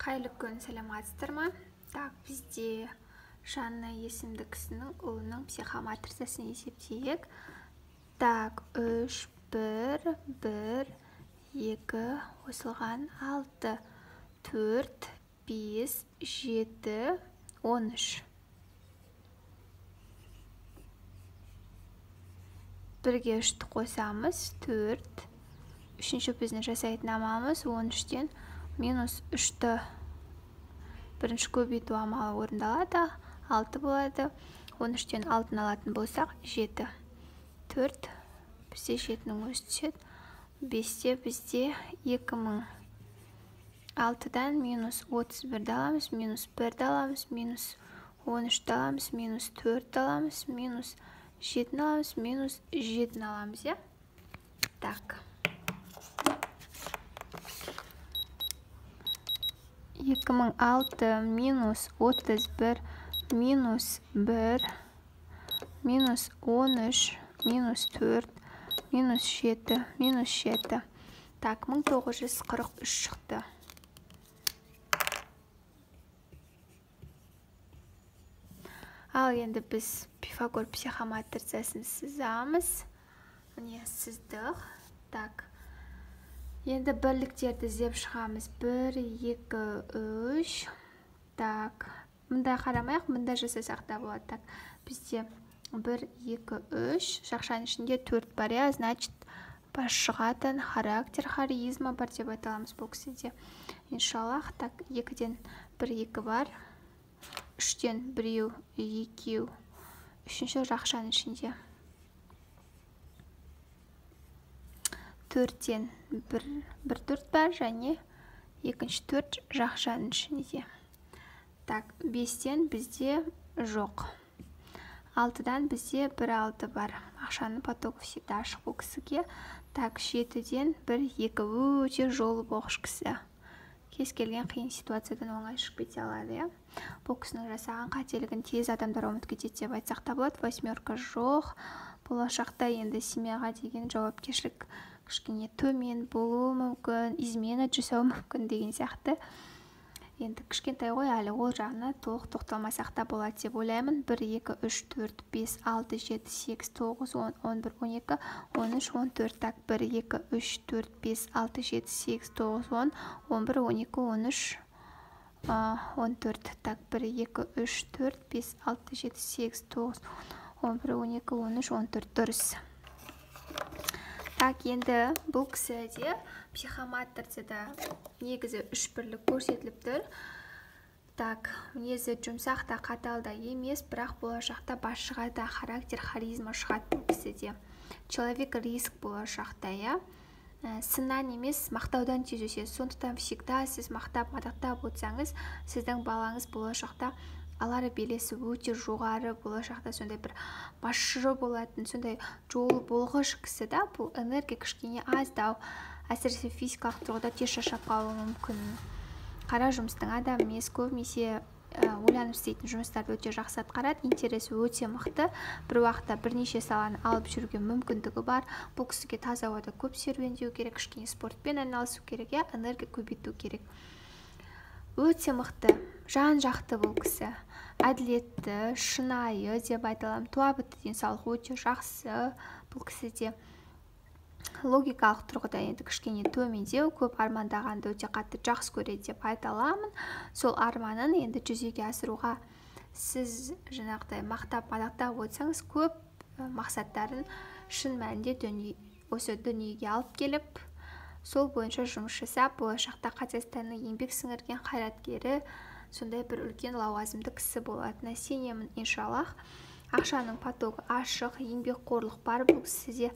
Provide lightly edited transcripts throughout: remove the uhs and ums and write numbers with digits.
Қайырлы күн, сәлеметсіздер ме? Так, бізде Жанна есімді кісінің ұлының психоматрицасын есептейік. Так, 3, 1, 1, 2, қосылған 6, 4, 5, 7, 13. Бірге 3-ті қосамыз, 4. Үшінші біздің жасайтын амалымыз 13-тен минус 3-ті бірінші көбейту амалы орындалады, 6 болады. 13-тен 6-ны алатын болсақ, 7. 4, бізде 7-нің өзі түседі. 5-те бізде 2006-дан минус 31-ді аламыз, минус 1-ді аламыз, минус 13-ті аламыз, минус 4-ті аламыз, минус 7-ні аламыз, минус 7-ні аламыз, иә? Так. 2006 минус 31 минус 1 минус 13 минус 4 минус 7 минус 7. Так, 1943 шықты. Ал енді біз Пифагор психоматрицасын сызамыз. Міне сыздық. Так. Енді бірліктерді іздеп шығамыз. 1, 2, 3. Так, мында қарамайық, мында жасасақ та болады. Так, бізде 1, 2, 3. Жақшаның ішінде 4 бар, иә, значит, бас шығатын характер, харизма бар деп айта аламыз бұл кісіде. Иншаллах. Так, 2-ден 1, 2 бар. 3-тен 1, 2, 3-ші жақшаның ішінде. 4-тен 1, 4 бар және екінші 4 жақшаның ішінде. Так, 5-тен бізде жоқ. 6-дан бізде 1, 6 бар. Ақшаның потогы всегда ашық бұл кісіге. Так, 7-ден 1, 2, өте жолы болғыш кісі. Кез келген қиын ситуациядан оңай шығып кете алады, иә. Бұл кісінің жасаған қателігін тез адамдар ұмытып кетеді деп айтсақ та болады. Восьмерка жоқ. Болашақта енді семьяға деген жауапкершілік кішкене төмен болуы мүмкін, измена жасауы мүмкін деген сияқты. Енді кішкентай ғой әлі, ол жағына толық тоқталмасақ та болады деп ойлаймын. 1, 2, 3, 4, 5, 6, 7, 8, 9, 10, 11, 12, 13, 14. Так, 1, 2, 3, 4, 5, 6, 7, 8, 9, 10, 11, 12, 13, 14. Так, 1, 2, 3, 4, 5, 6, 7, 8, 9, 11, 12, 13, 14. Дұрыс. Так, енді бұл кісіде психоматрицада негізі 3 бірлік көрсетіліп тұр. Так, мінезі жұмсақ та қатал да емес, бірақ болашақта басшыға да характер, харизма шығады бұл кісіде. Человек риск болашақта, иә. Сыннан емес, мақтаудан тез өседі. Сондықтан всегда сіз мақтап, мадақтап отырсаңыз, сіздің балаңыз болашақта алары белесі өте жоғары, болашақта сондай бір басшы болатын, сондай жолы болғыш кісі да. Бұл энергия кішкене аздау, әсіресе физикалық тұрғыда тез шаршап қалуы мүмкін. Қара жұмыстың адамы емес, көбінесе ойланып істейтін жұмыстарды өте жақсы атқарады, интересі өте мықты, бір уақытта бірнеше саланы алып жүруге мүмкіндігі бар. Бұл кісіге таза ауада көп серуендеу керек, кішкене спортпен айналысу керек, иә, энергия көбейту керек. Өте мықты, жан-жақты бұл кісі, әділетті, шынайы деп айта аламын. Туа бітті денсаулығы өте жақсы бұл кісіде. Логикалық тұрғыда енді кішкене төмендеу, көп армандағанды өте қатты жақсы көреді деп айта аламын. Сол арманын енді жүзеге асыруға сіз жаңағыдай мақтап, мадақтап отырсаңыз, көп мақсаттарын шын мәнінде осы дүниеге алып келіп, сол бойынша жұмыс жасап, болашақта Қазақстанның еңбек сіңірген қайраткері, сондай бір үлкен лауазымды кісі болатынына сенемін, иншаллах. Ақшаның потогы ашық, еңбекқорлық бар бұл кісіде.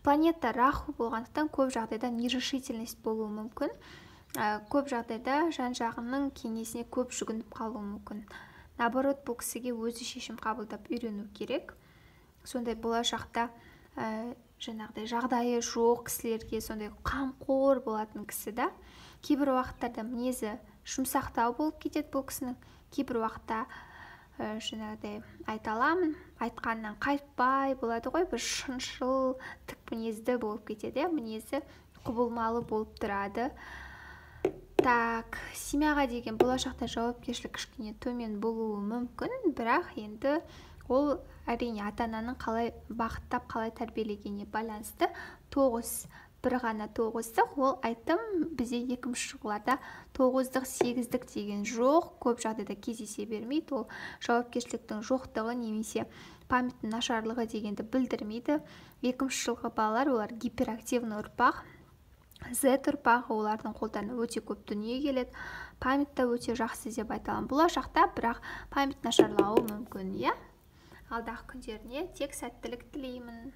Планета Раху болғандықтан көп жағдайда нерешительность болуы мүмкін. Көп жағдайда жан-жағының кеңесіне көп жүгініп қалуы мүмкін. Наоборот, бұл кісіге өзі шешім қабылдап үйрену керек. Сондай болашақта жаңағыдай жағдайы жоқ кісілерге сондай қамқор болатын кісі да. Кейбір уақыттарда мінезі жұмсақтау болып кетеді бұл кісінің. Кейбір уақытта жаңағыдай айта аламын, айтқаннан қайтпай болады ғой, бір шыншыл, тік мінезді болып кетеді, мінезі құбылмалы болып тұрады. Так, семьяға деген болашақта жауапкершілік кішкене төмен болуы мүмкін, бірақ енді ол әрине ата-ананың қалай бағыттап, қалай тәрбиелегеніне байланысты. 9, бір ғана тоғыздық, ол айттым, бізде екінші жылғыларда тоғыздық, сегіздік деген жоқ, көп жағдайда кездесе бермейді. Ол жауапкершіліктің жоқтығы немесе память тің нашарлығы дегенді білдірмейді. Екінші жылғы балалар, олар гиперактивный ұрпақ, Z ұрпағы, олардың қолдарына өте көп дүние келеді, память та өте жақсы деп айта аламын. Болашақта бірақ память нашарлауы мүмкін, иә. Алдағы күндеріне тек сәттілік тілеймін.